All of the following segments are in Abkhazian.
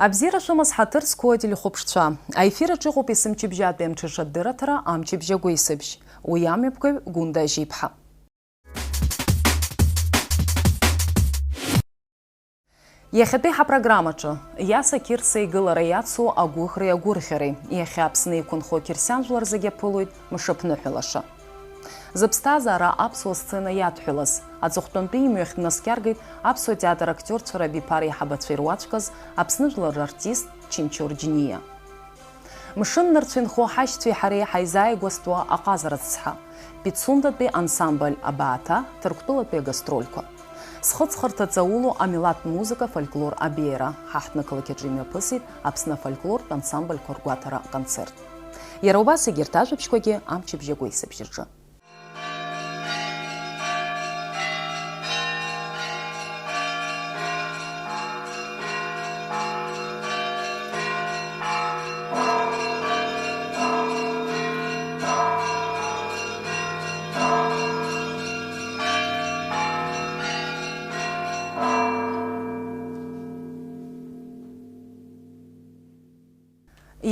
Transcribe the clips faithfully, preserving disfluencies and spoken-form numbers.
Абзиара шәымаз, ҳаҭыр зқәу ателехәаԥшцәа. Аефир аҿы иҟоуп есымчыбжьатәи амҽыша адырраҭара Амчыбжь агәеисыбжь. Уи амҩаԥгаҩ Гәында Ажьиԥҳа. Иахьатәи ҳапрограммаҿы, Иаса Қьырса игылара иацу агәыӷреи агәырӷьареи, иахьа Аԥсны иқәынхо ақьырсиан жәлар зегьы аԥылоит мшаԥныҳәа лаша. Зыԥсҭазаара аԥсуа сцена иадҳәалаз, аҵыхәтәантәи имҩахь днаскьаргеит аԥсуа театр актиорцәа рабиԥара еиҳабацәа ируаӡәкыз Аԥсны жәлар рартист Чынчор Џьиниа. Мшыннырцә инхо ҳашьцәеи ҳареи ҳаизааигәазтәуа аҟазара цҳа, Пицундатәи ансамбль Абааҭа, Ҭырқәтәылатәи агастрольқәа. Зхыҵхырҭа ҵаулоу амилаҭтә музыка, фольклор абеиара, ҳа ҳҭнықалақь аҿы имҩаԥысит Аԥсны афольклортә ансамбльқәа ргәаҭара аконцерт. Иара убас егьырҭ ажәабжьқәагьы Амчыбжь агәеисыбжь аҿы.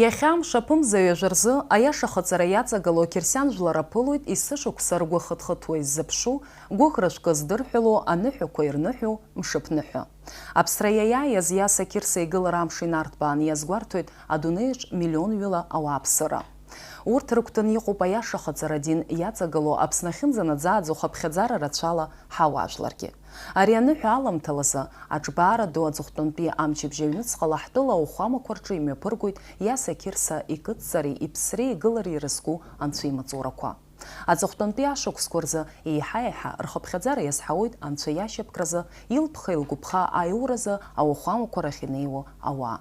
Иахьа мшаԥымза ҩажәа рзы аиаша ахаҵара иаҵагылоу ақьырсиан жәлар аԥылоит есышықәса ргәы хыҭхыҭуа иззыԥшу, гәыӷра шәкы здырҳәало аныҳәақәа ирныҳәоу мшаԥныҳәа. Аԥсра иаиааиз Иаса Қьырса игылара амш инарҭбааны иазгәарҭоит адунеиаҿ миллионҩыла ауааԥсыра. Урҭ рыгәҭаны иҟоуп аиаша ахаҵара адин иаҵагылоу Аԥсны ахьынӡанаӡааӡо хыԥхьаӡара рацәала ҳауаажәларгьы. Ари аныҳәа аламҭалазы, аҿбаара ду аҵыхәтәантәи амчыбжь аҩныҵҟала ҳтәыла ауахәамақәа рҿы имҩаԥыргоит Иаса Қьырса икыдҵареи иԥсреи игылареи ирызку анцәа имаҵурақәа. Аҵыхәтәантәи ашықәсқәа рзы еиҳа-еиҳа рхыԥхьаӡара иазҳауеит анцәа иашьапкразы, илԥха-илгәыԥха аиуразы ауахәамақәа рахь инеиуа ауаа.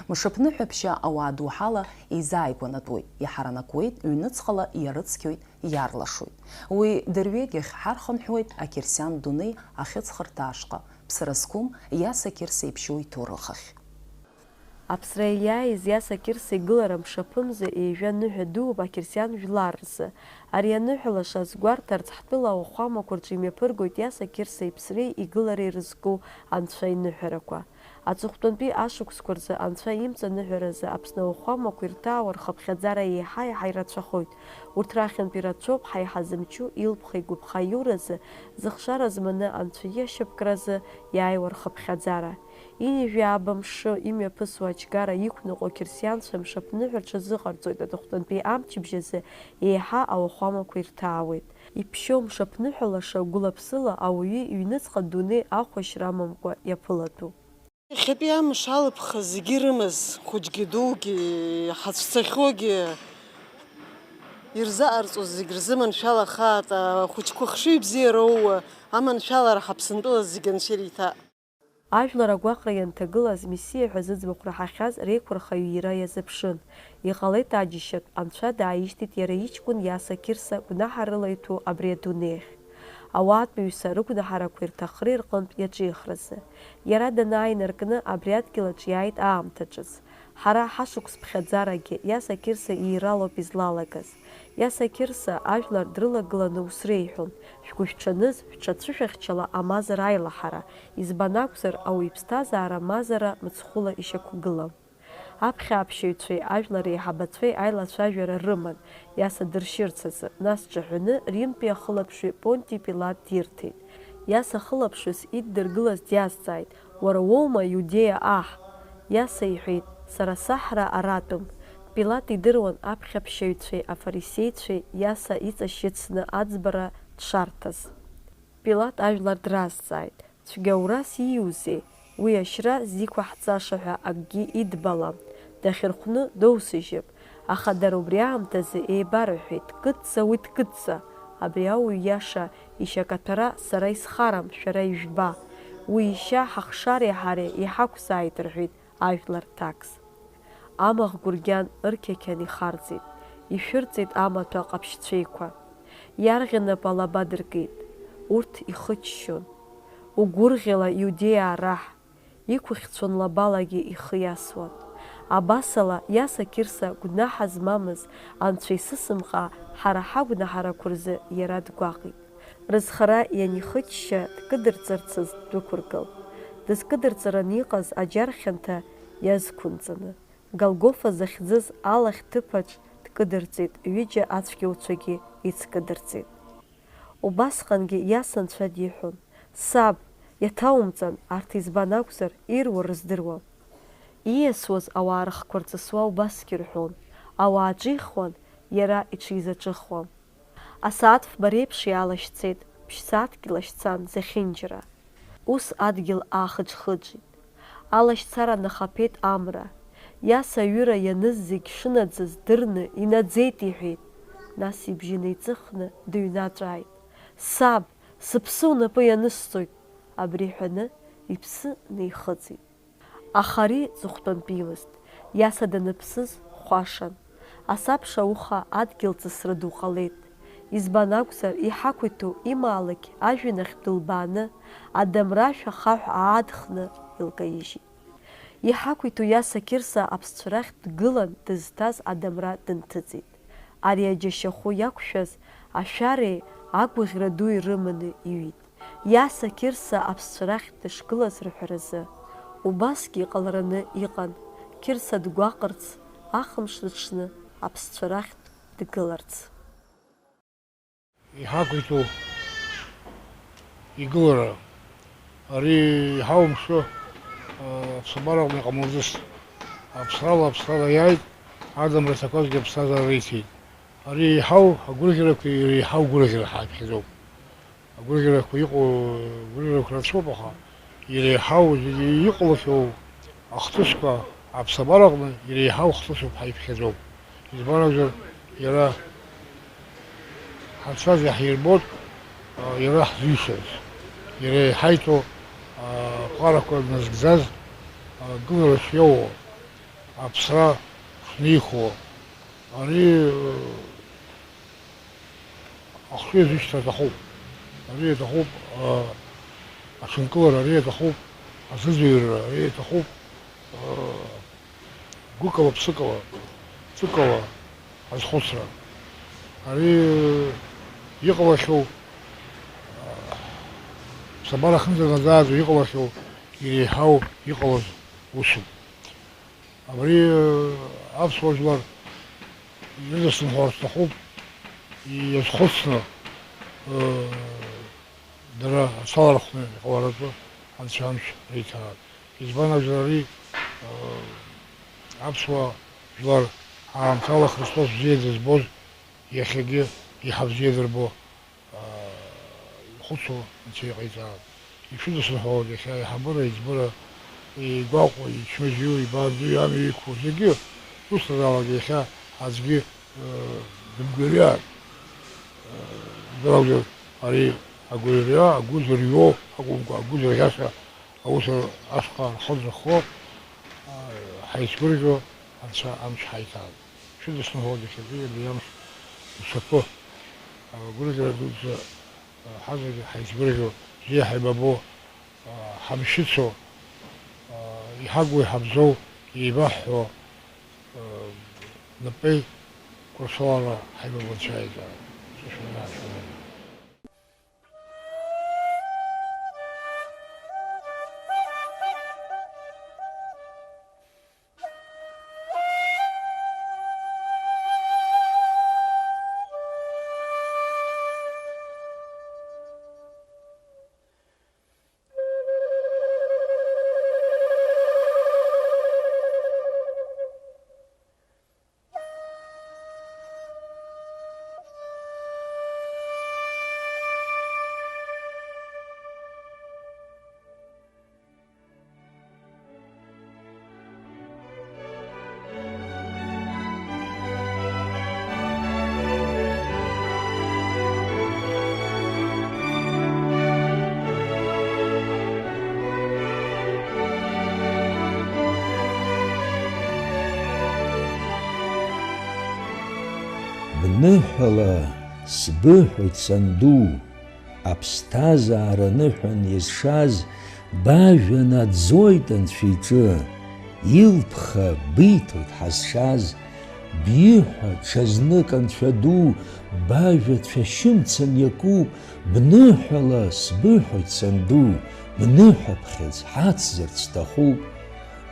Мшаԥныҳәаԥшьа ауаа доуҳала еизааигәанатәуеит, иҳаранакуеит, ҩныҵҟала иарыцқьоит, иарлашоит. Уи дырҩегьых ҳархынҳәуеит ақьырсиан дунеи ахьыҵхырҭа ашҟа, ԥсра зқәым Иаса Қьырса иԥшьоу иҭоурых ахь. Аԥсра иаиааиз Иаса Қьырса игылара мшаԥымза ҩажәа ныҳәа дууп ақьырсиан жәлар рзы. Ари аныҳәа лаша азгәарҭарц ҳтәыла ауахәамақәа рҿы имҩаԥыргоит Иаса Қьырса иԥсреи игылареи ирызку анцәа иныҳәарақәа. Аҵыхәтәантәи ашықәсқәа рзы анцәа имҵаныҳәаразы Аԥсны ауахәамақәа ирҭаауа рхыԥхьаӡара еиҳа-еиҳа ирацәахоит. Урҭ рахьынтә ирацәоуп ҳа иҳазымчу илԥха-игәыԥха аиуразы зыхшара зманы анцәа иашьапкразы иааиуа рхыԥхьаӡара. Ҩажәи жәаба мшы имҩаԥысуа ачгара иқәныҟәо ақьырсианцәа мшаԥныҳәа рҽазыҟарҵоит, аҵыхәтәантәи амчыбжь азы еиҳа ауахәамақәа ирҭаауеит. Иԥшьоу мшаԥныҳәа лаша гәыла-ԥсыла ауаҩы иҩныҵҟа дунеи ахәашьра амамкәа иаԥылатәуп. Иахьатәи амш алыԥха зегьы ирымаз, хәыҷгьы дугьы, ҳацәцахьоугьы ирзаҟарҵоз зегь рзы маншәалахааит, ахәыҷқәа хшыҩ бзиа роуа, аманшәалара ҳаԥсынтәыла зегь анцәа ириҭа. Ажәлар агәаҟра ианҭагылаз, Мессиа ҳәа зыӡбахә раҳахьаз реиқәырхаҩы иира иазыԥшын. Иҟалеит аџьашьатә, Анцәа дааишьҭит иара иҷкәын Иаса Қьырса гәнаҳа рыла иҭәу абри адунеихь. Ауаатәыҩса рыгәнаҳарақәеи рҭахреи рҟынтә иаҿихразы. Иара данааи инаркны абри адгьыл аҿы иааит аамҭа ҿыц. Ҳара ҳашықәс ԥхьаӡарагьы Иаса Қьырса ииралоуп излалагаз. Иаса Қьырса ажәлар дрылагыланы ус реиҳәон, шәгәышәҽаныз, шәҽацәышәыхьчала амазара аилаҳара, избан акәзар, ауаҩы иԥсҭазаара амазара мыцхәыла ишьақәгылам. Аԥхьааԥшьаҩцәеи ажәлар реиҳабацәеи аилацәажәара рыман, Иаса дыршьырц азы, нас ҿаҳәаны Римтәи ахылаԥшҩы Понти Пилат дирҭеит. Иаса ахылаԥшҩыс иддыргылаз диазҵааит, Уара уоума Иудеиа аҳ? Иаса иҳәеит, Сара саҳра аратәым. Пилат идыруан аԥхьаԥшьаҩцәеи афарисеицәеи Иаса иҵашьыцны аӡбара дшарҭаз. Пилат ажәлар дразҵааит, Цәгьаурас ииузеи? Уи ашьра зиқәаҳҵаша ҳәа акгьы идбалам, дахьырхәны доусыжьып. Аха дара убри аамҭазы еибарҳәеит, Дкыдҵа уи дкыдҵа! Абри ауаҩ иаша ишьакаҭәара сара исхарам, шәара ижәба! Уи ишьа ҳахшареи ҳареи иҳақәзааит, рҳәеит ажәлар ҭакс. Амаӷ гәыргьан ырқьақьан ихарҵеит, ишәырҵеит амаҭәа ҟаԥшьцәеиқәа. Иарӷьа нап алаба дыркит, урҭ ихыччон. Угәырӷьала Иудеиаа раҳ! Иқәыхьцәон лабалагьы ихы иасуан. Абасала, Иаса Қьырса гәнаҳа змамыз, анцәа исысымҟа, ҳара ҳагәнаҳарақәа рзы иара дгәаҟит. Рызхара ианихычча, дкыдырҵарцаз ддәықәыргылт. Дызкыдырҵараны иҟаз аџьар хьанҭа иазқәынҵаны, Голгофа захьӡыз алахь ҭыԥаҿ дкыдырҵеит, ҩыџьа ацәгьауцәагьы ицкыдырҵеит. Убасҟангьы Иаса Анцәа диҳәон, Саб, иаҭаумҵан, арҭ избан акәзар, ируа рыздыруам. Ииасуаз ауаа рыхқәа рҵысуа убасгьы рҳәон, ауаа ҿихуан, иара иҽизаҿыхуан. Асааҭ фба реиԥш иаалашьцеит, ԥшь-сааҭк илашьцан зехьынџьара. Ус адгьыл аахыџхыџит. Алашьцара нахаԥеит амра. Иаса аҩыра ианыз зегь шынаӡаз дырны, инаӡеит иҳәеит. Нас ибжьы неиҵыхны дыҩнаҵәааит. Саб, сыԥсы унапы ианысҵоит! Абри ҳәаны иԥсы неихыҵит. Аха ари ҵыхәтәантәимызт. Иаса даныԥсыз хәашан. Асабша ауха адгьыл ҵысра ду ҟалеит. Избан акәзар, иҳақәиҭу имаалықь ажәҩан ахь дылбааны, адамра ашәа ахаҳә аадхны илкаижьит. Иҳақәиҭу Иаса Қьырса аԥсцәа рахь дгылан дызҭаз адамра дынҭыҵит. Ари аџьашьахәы иақәшәаз ашәареи агәаӷьра дуи рыманы иҩит. Иаса Қьырса аԥсцәа рахьтә дышгылаз рҳәаразы, убасгьы иҟалараны иҟан, Қьырса дгәаҟырц, ахымш рыҽны аԥсцәа рахьтә дгыларц. Иҳақәиҭу игылара, ари иҳаумшәо, а, аԥсабараҟны иҟамлаӡацт. Аԥсрала аԥсрала иааит, адамра аҭақәазгьы аԥсҭазаара риҭеит. Ари еиҳау агәырӷьарақәа иреиҳау гәырӷьара ҳаиԥхьаӡоуп. Агәырӷьарақәа иҟоу гәырӷьарақәа рацәоуп, аха иреиҳау зегьы иҟалахьоу ахҭысқәа аԥсабараҟны иреиҳау хҭысуп, ҳаиԥхьаӡоуп. Избан акәзар, иара ҳацәаз иаҳирбоит, а, иара ҳзишаз, иара иҳаиҭо, а, ԥҟарақәа назгӡаз, а, гылара шиоуо, аԥсра шнихуо, ари, а, ахшыҩ азышьҭра аҭахуп. Ари аҭахуп, а, аҽынкылара, ари аҭахуп, азыӡырҩра, ари аҭахуп, а, гәыкала, ԥсыкала, ҵыкала азхәыцра. Ари иҟалахьоу, а, ԥсабара ахьынӡанаӡааӡо иҟалахьоу иреиҳау иҟалаз усуп. Абри, э, аԥсуа жәлар ирыдысныҳәалар сҭахуп, иазхәыцны, э, дара ацалархәны иҟаларатәы анцәа амч реиҭааит. Избан акәзар, ари, э, аԥсуа жәлар аамҭала Христос бзиа дызбоз, иахьагьы иаҳа бзиа дырбо, аа, ихәыцуа анцәа иҟаиҵааит. Ишәыдысныҳәалоит иахьа аиҳабыра, аиҵбыра, игәаҟуа, ичмазаҩу, ибаандаҩу, амҩа иқәу зегьы, усҭазаалак иахьа аӡәгьы, э, дымгәырҩааит. Э, избан акәзар, ари агәырҩа, агәы зырҩуа акәымкәа, агәы зырӷьаша аус ашҟа рхы зырхо, э, ҳаицгәырӷьо анцәа амч ҳаиҭааит. Шәыдысныҳәалоит иахьатәи абри амш ушаԥы. Агәырӷьара дуӡӡа, ҳазегьы ҳаицгәырӷьо, бзиа ҳаибабо, ҳамшьыцуа, иҳагу иҳабзоу еибаҳҳәо, напеи кәыршалара ҳаибабо анцәа иаҵаа. Бныҳәала сбыҳәоит, санду, аԥсҭазаара аныҳәан иазшаз, бажәа наӡоит Анцәа иҿы, илԥха биҭоит ҳазшаз, биҳәа ҽазнык, Анцәа ду, бажәа цәашьымцан иакуп, бныҳәала сбыҳәоит, санду, бныҳәаԥхьыӡ ҳацзарц сҭахуп.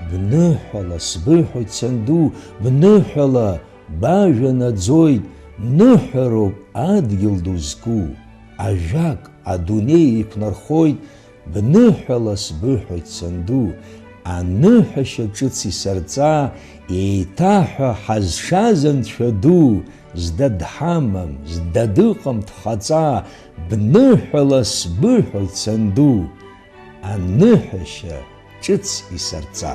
Бныҳәала сбыҳәоит, санду, бныҳәала бажәа наӡоит, ныҳәароуп адгьыл ду зку, ажәак адунеи иқәнархоит, бныҳәала сбыҳәоит, санду, аныҳәашьа ҿыц исырҵа, еиҭаҳәа ҳазшаз анцәа ду, зда дҳамам, зда дыҟам дхаҵа, бныҳәала сбыҳәоит, санду, аныҳәашьа ҿыц исырҵа.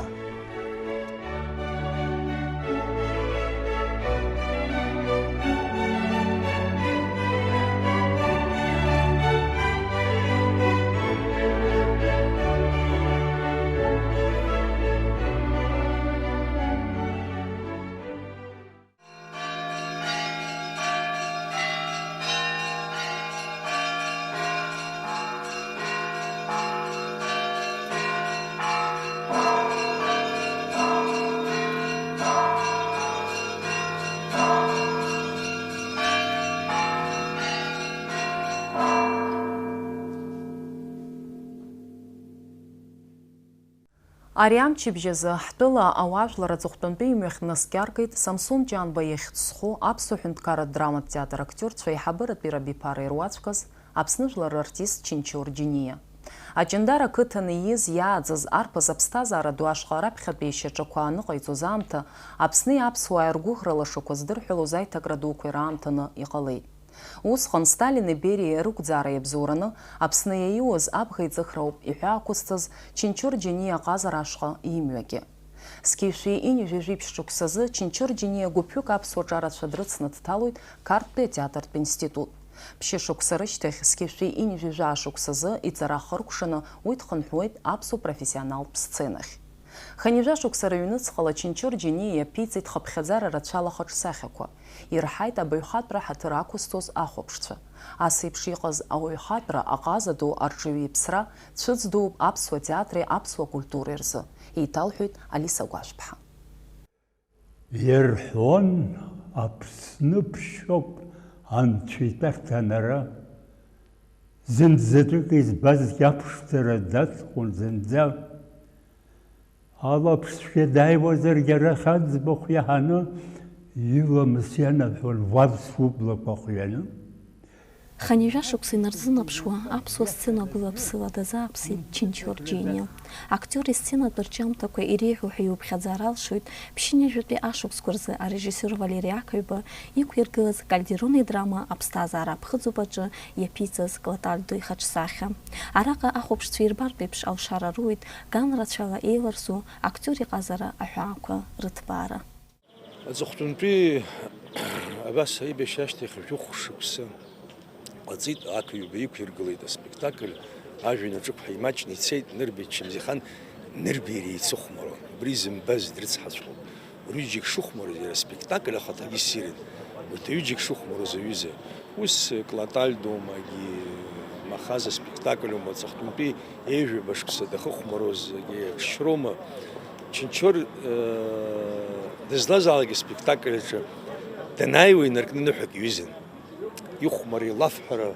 Ари амчыбжь азы ҳтәыла ауаажәлар аҵыхәтәантәи имҩахь днаскьаргеит Самсон Ҷанба ихьӡ зху аԥсуа ҳәынҭқарратә драматә театр актиорцәа аиҳабыратәи рабиԥара ируаӡәкыз Аԥсны жәлар рартист Чынчор Џьениа. Аҷандара ақыҭан ииз иааӡаз арԥыс аԥсҭазаара ду ашҟа раԥхьатәи ишьаҿақәа аныҟаиҵоз аамҭа Аԥсни аԥсуааи ргәыӷра лашақәа здырҳәалоз аиҭакра дуқәа ираамҭаны иҟалеит. Усҟан Сталини Бериа рықәӡаара иабзоураны Аԥсны иаиуаз абӷа иҵыхра ауп иҳәа ақәызҵаз Чынчор Џьениа аҟазара ашҟа имҩагьы. Зқьи шәи ҩынҩажәи жәиԥшь шықәсазы Чынчор Џьениа гәыԥҩык аԥсуа ҿарацәа дрыцны дҭалоит Қарҭтәи атеатртә институт. Ԥшьышықәса рышьҭахь, зқьи шәи ҩынҩажәи жәаа шықәсазы иҵара ахыркәшаны уи дхынҳәуеит аԥсуа профессионалтә сценахь. Хынҩажәа шықәса рыҩныҵҟала Чынчор Џьениа иаԥиҵеит хыԥхьаӡара рацәала хаҿсахьақәа, ирҳаит абаҩхатәра ҳаҭыр ақәызҵоз ахәаԥшцәа. Ас еиԥш иҟаз ауаҩхатәра аҟаза ду арҿиаҩы иԥсра цәыӡ дууп аԥсуа театри аԥсуа культуреи рзы, еиҭалҳәеит Алиса Гәажәԥҳа. Ирҳәон Аԥсны ԥшьоуп анцәа итәарҭа анара. Зынӡатәык избазгьы аԥшӡара дацхон зынӡа. Алаԥшцәгьа дааиуазаргьы арахь аӡбахә иаҳаны иламыс ианаҳәон вальс ублақәа хҩаны. Хынҩажәа шықәса инарзынаԥшуа, аԥсуа сцена гәыла-ԥсыла дазааԥсеит Чынчор Џьениа. Актиор исценатә рҿиамҭақәа иреиӷьу ҳәа иуԥхьаӡар алшоит, ԥшьынҩажәатәи ашықәсқәа рзы арежиссиор Валери Ақаҩба иқәиргылаз Кальдерон идрама Аԥсҭазаара аԥхыӡуп аҿы иаԥиҵаз Клотальдо ихаҿсахьа. Араҟа ахәаԥшцәа ирбартә еиԥш алшара руеит ганрацәала еиларзу актиор иҟазара аҳәаақәа рыҭбаара. Аҵыхәтәантәи абас аибашьра ашьҭахь жәохә шықәса ҟаҵеит, Ақаҩба иқәиргылеит аспектакль, ажәҩан аҿықәҳа имаҷны ицеит, Нырбеи Чамзихан, Нырбеи иара еицыхәмаруан, убри зымбаз дрыцҳаҵәҟьон. Рҩыџьегь шыхәмаруаз иара аспектакль ахаҭагьы ссирын. Урҭ аҩыџьагь шыхәмаруаз аҩыза. Ус Клотальдомагьы Махаз аспектакль аума, аҵыхәтәантәи ҩажәаба шықәса дахыхәмаруазгьы ҽшьроума. Чынчор, э, дызлазаалак аспектакль аҿы данааиуа инаркны ныҳәак иҩызан. Ихәмари лафҳәара,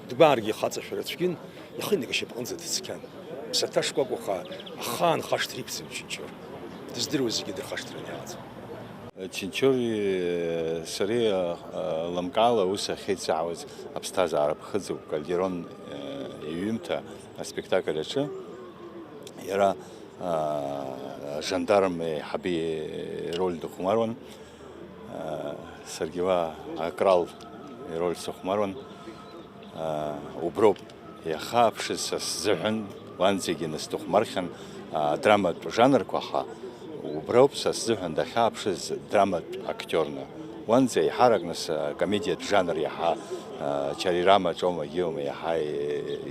дгәааргьы ихаҵашәара цәгьан, ихы инаркны ашьапаҟынӡа дыцқьан. Ԥсаҭа шкәакәаха ахаан хашҭра иқәӡам Чынчор. Дыздыруаз зегьы дырхашҭраны иҟаӡам. Чынчори сареи, а, лымкаала аус ахьеицаҳауаз аԥсҭазаара ԥхыӡуп Кальдерон, а, иҩымҭа аспектакль аҿы. Иара, а, жандарм еиҳаби ироль дыхәмаруан. Саргьы уа акрал ироль сыхәмаруан. Уброуп, иахьааԥшыз са сзыҳәан, уанӡагьы нас дыхәмархьан адраматә жанрқәа, аха уброуп са сзыҳәан дахьааԥшыз драматә актиорны. Уанӡа еиҳарак нас акомедиатә жанр иаҳа, Чарирама ҿоума, гьиоума иаҳа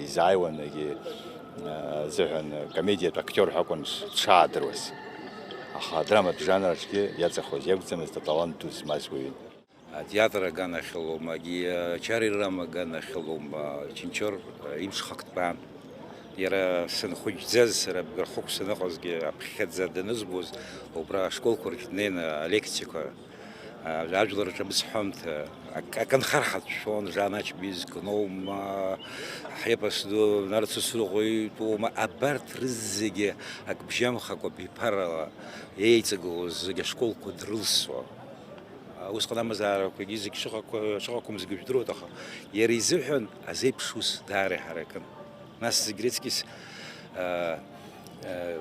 изааиуан, егьи азыҳәан комедиатә актиор ҳәа акәын дшаадыруаз. Аха адраматә жанр аҿгьы иаҵахоз иакәӡамызт, аталант ду змаз уаҩын. Атеатр аганахьалоума, егьи ачарирама аганахьалоума, Чынчор имҽхак ҭбаан. Иара сынхәыҷӡаз, сара бгырхықә саныҟазгьы, аԥхьаӡа данызбоз, убра ашколқәа рҿы днеины алеқциақәа Ажәлар рҿы абызҳәамҭа акы, акы анхар ҳацәшәон, Жан Ачба изкноума, ҳепос ду Нарцисс Рыӷәы итәоума, абарҭ рызегьы акбжьамхакәа биԥарала еиҵагылоз зегьы ашколқәа дрылсуа. Усҟан амазаарақәагьы зегь шыҟақәа-, шыҟақәам зегьы жәдыруеит, аха иара изыҳәан азеиԥш ус даара иҳаракын. Нас зегь рыцкьыс, аа, аа,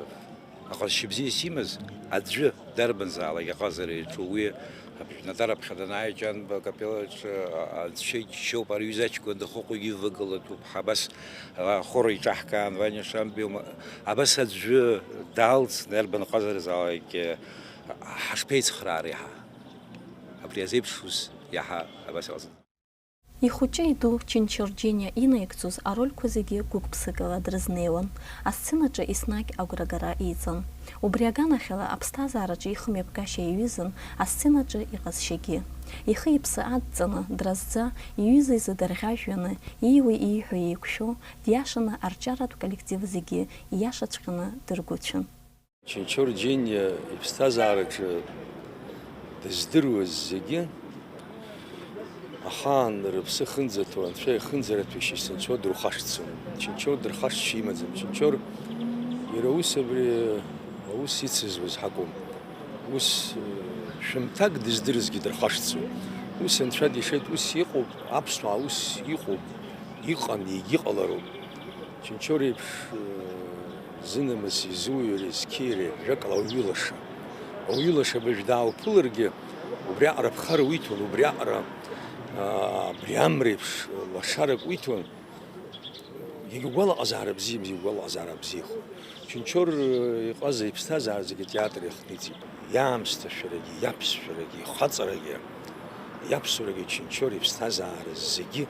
аҟазшьа бзиас имаз аӡәы дарбанзаалак аҟазара иаҿу уи аԥжәнатә аԥхьа данааи, Ҷанба акапеллаҿы, а-, анцәа иџьшьоуп, ари ҩыза аҷкәын дахыҟоугьы ивагылатәуп, ҳа абас, а, ахор иҿаҳкаан, Ваниа Шамбиума, абас аӡәы даалҵны, иарбан ҟазаразаалакгьы ҳашԥеицхраари ҳа? Абри азеиԥш ус иаҳа абас иҟаҵан. Ихәыҷы иду Чынчор Џьениа инаигӡоз арольқәа зегьы гәык-ԥсыкала дрызнеиуан, асценаҿы еснагь агәрагара иҵан. Убри аганахьала аԥсҭазаараҿы ихымҩаԥгашьа иаҩызан асценаҿы иҟазшьагьы. Ихы-иԥсы адҵаны, дразӡа, иҩыза изы дарӷьажәҩаны, ииуа-ииҳәо еиқәшәо, диашаны арҿиаратә коллектив зегьы ииашаҵәҟьаны дыргәыцәын. Чынчор Џьениа иԥсҭазаараҿы дыздыруаз зегьы ахаан рыԥсы ахьынӡаҭоу, анцәа ихынӡараҭәеишьа исынцәо дрыхашҭӡом. Чынчор дырхашҭшьа имаӡам. Чынчор иара ус абри аус ицызуаз ҳакәым. Ус, э, шәымҭак дыздырызгьы дырхашҭӡом. Ус анцәа дишеит, ус иҟоуп, аԥсуаа ус иҟоуп, иҟан, егьыҟалароуп. Чынчор еиԥш, э, зынамыс изуҩри, зқьири, жәакала ауаҩы лаша. Ауаҩы лаша абыржә даауԥыларгьы, убриаҟара аԥхара уиҭон, убриаҟара, аа, абри амреиԥш лашарак уиҭон. Иагьа угәалаҟазаара бзиам, зегь угәалаҟазаара бзиахо. Чынчор, э, иҟаз иԥсҭазаара зегьы атеатр иахҭниҵеит. Иаамсҭашәарагьы, иаԥсшәарагьы, ихаҵарагьы, иаԥсуарагьы Чынчор иԥсҭазаара зегьы,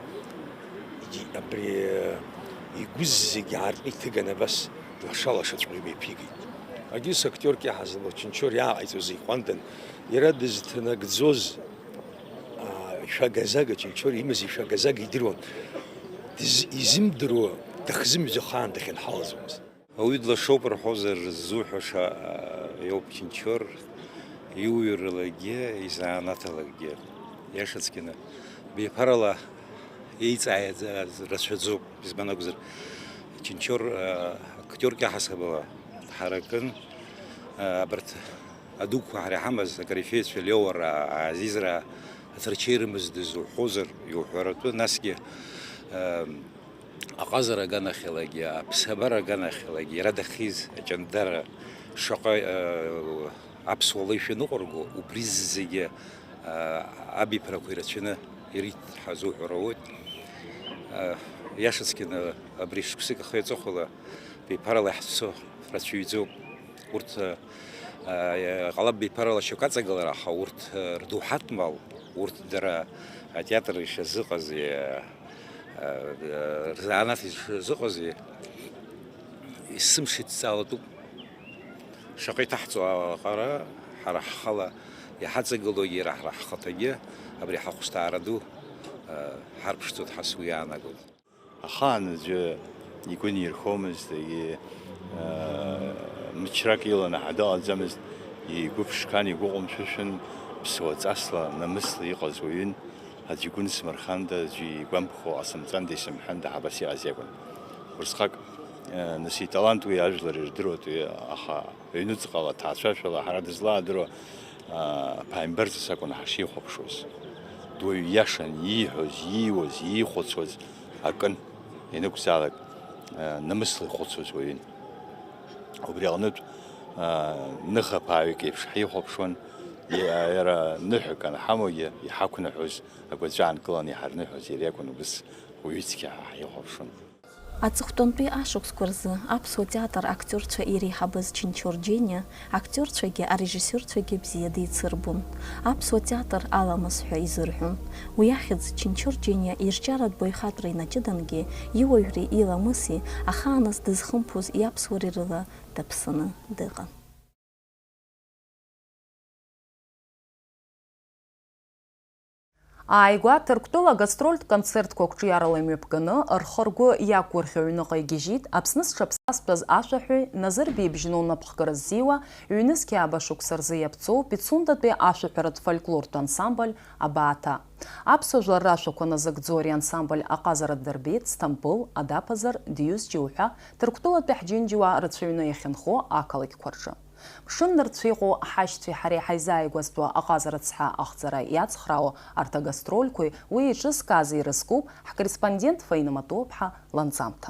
егьи абри, э, игәыз зегьы аартны иҭыганы абас лаша-лашаҵәҟьа имҩаԥигеит. Агьыс актиорк иаҳаз Чынчор иааҟаиҵоз иҟәандан, иара дызҭанагӡоз, аа, ишәагазага, Чынчор имаз ишәагазага идыруан. Дыз-, изымдыруа, дахзымҩӡо ахаан дахьынҳалаӡомызт. Ауаҩы длашоуп рҳәозар ззуҳәаша, аа, иоуп Чынчор, иуҩралагьы, изанааҭалагьы. Иашаҵәҟьаны, беиԥарала еиҵааӡаз рацәаӡоуп, избан акәзар, Чынчор, аа, актиорк иаҳасабала дҳаракын, аа, абарҭ адуқәа ҳара иҳамаз, акорифеицәа Леуараа, Азизраа, аҵарчеи рымаз дызуҳәозар, иуҳәаратәы, насгьы, аа, аҟазара аганахьалагьы, аԥсабара аганахьалагьы, иара дахьиз аҷандара шаҟа, аа, аԥсуа леишәа ныҟәырго, убри зегьы, аа, абиԥарақәа ирацәаны ирит ҳәа азуҳәар ауеит. Иашаҵәҟьаны абри шықәсык ахи аҵыхәала беиԥарала иаҳцо рацәаҩӡоуп. Урҭ, аа, ҟалап беиԥарала шьоук аҵагылара, аха урҭ, рдоуҳатә мал, урҭ дара атеатр ишазыҟази, рзанааҭ ишазыҟази, есымша идҵаалатәуп. Шаҟа иҭаҳҵо аҟара ҳара ҳхала иҳаҵагылоугьы, иара ҳара ҳхаҭагьы абри ҳахәышҭаара ду, ҳарԥшӡоит ҳәа сгәы иаанагоит. Ахаан аӡәы игәы нирхомызт, егьи, мчрак иланаҳа дыҟаӡамызт, игәы ԥшқан, игәы ҟәымшәышәын, ԥсуа ҵасла, намысла иҟаз уаҩын, аӡәы игәы нсмырханда, аӡәы игәамԥхо ҟасымҵанда исымҳәанда ҳәа абас иҟаз иакәын. Усҟак, нас италант уи ажәлар ирдыруеит, уи, аха Ҩнуҵҟала, ҭаацәашәала ҳара дызлаадыруа, аа, ԥааимбарҵас акәын ҳашихәаԥшуаз. Дуаҩ иашан, ииҳәоз, ииуаз, иихәыцуаз акын, ианакәзаалак, аа, намысла ихәыцуаз уаҩын. Убри аҟнытә, аа, ныхаԥааҩык еиԥш ҳихәаԥшуан, иа-, иара ныҳәак анҳамоугьы, иҳақәныҳәоз, агәаҵәа аанкыланы иҳарныҳәоз иара иакәын убыс уаҩыцқьа ҳәа ҳихәаԥшуан. Аҵыхәтәантәи ашықәсқәа рзы аԥсуа театр актиорцәа иреиҳабыз Чынчор Џьениа актиорцәагьы арежиссиорцәагьы бзиа деицырбон. Аԥсуа театр аламыс ҳәа изырҳәон. Уи ахьӡ Чынчор Џьениа ирҿиаратә баҩхатәра инаҷыдангьы, иуаҩреи иламыси ахааназ дызхымԥоз иаԥсуареи рыла даԥсаны дыҟан. Ааигәа Ҭырқәтәыла гастрольтә концертқәа қәҿиарала имҩаԥганы, рхы-ргәы иақәгәырӷьо аҩныҟа игьежьит Аԥсны зҽаԥсазтәыз ашәаҳәаҩ Назыр Бибжьну напхгара ззиуа, ҩнызқьи ааба шықәса рзы иаԥҵоу Пицундатәи ашәаҳәаратә фольклортә ансамбль Абааҭа. Аԥсуа жәлар рашәақәа назыгӡо ари ансамбль аҟазара дырбеит Сҭампыл, Адаԥазар, Диузџьы уҳәа Ҭырқәтәылатәи ҳџьынџьуаа рацәаҩны иахьынхо ақалақьқәа рҿы. Мшын нырцә иҟоу ҳашьцәеи ҳареи ҳаизааигәазтәу аҟазара цҳа ахҵара иацхраауа арҭ агастрольқәеи уи еиҿызкааз ирызкуп ҳкорреспондент Фаина Матуаԥҳа ланҵамҭа.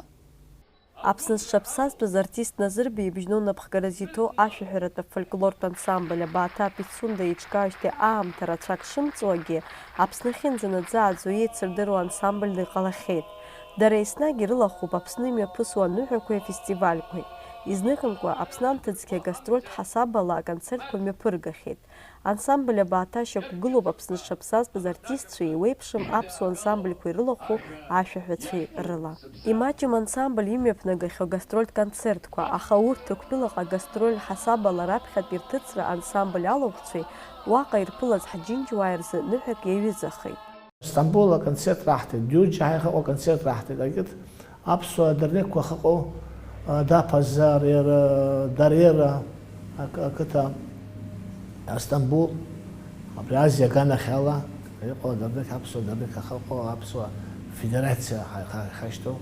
Аԥсны зҽаԥсазтәыз артист Назыр Бибжьну напхгара зиҭо ашәаҳәаратә фольклортә ансамбль Абааҭа Пицунда иҿкаажьҭеи аамҭа рацәак шымҵуагьы, Аԥсны ахьынӡанаӡааӡо еицырдыруа ансамбльла иҟалахьеит. Дара еснагь ирылахәуп Аԥсны имҩаԥысуа аныҳәақәеи афестивальқәеи. Изныҟәамкәа, Аԥсны анҭыҵгьы агастрольтә ҳасабала аконцертқәа мҩаԥыргахьеит. Ансамбль Абааҭа шьақәгылоуп Аԥсны зҽаԥсазтәыз артистцәеи еиуеиԥшым аԥсуа ансамбльқәа ирылахәу ашәаҳәацәеи рыла. Имаҷым ансамбль имҩаԥнагахьоу гастрольтә концертқәа, аха урҭ Ҭырқәтәылаҟа гастроль ҳасабала раԥхьатәи рҭыҵра ансамбль алахәцәеи уаҟа ирԥылаз ҳџьынџьуааи рзы ныҳәак иаҩызахеит. Стамбул аконцерт раҳҭеит, Џьуџьа ҳаихаҟа аконцерт раҳҭеит, акыт аԥсуа дырнеқәа ахаҟоу, а, Даԥазар, иара, Дарера, ак-, ақыҭа, Стамбул, абри Азиа аганахьала иҟоу адырнеқь, аԥсуа дырнеқь ахаҟоу аԥсуа федерациа ҳа-, ҳа-, ҳашьҭоу.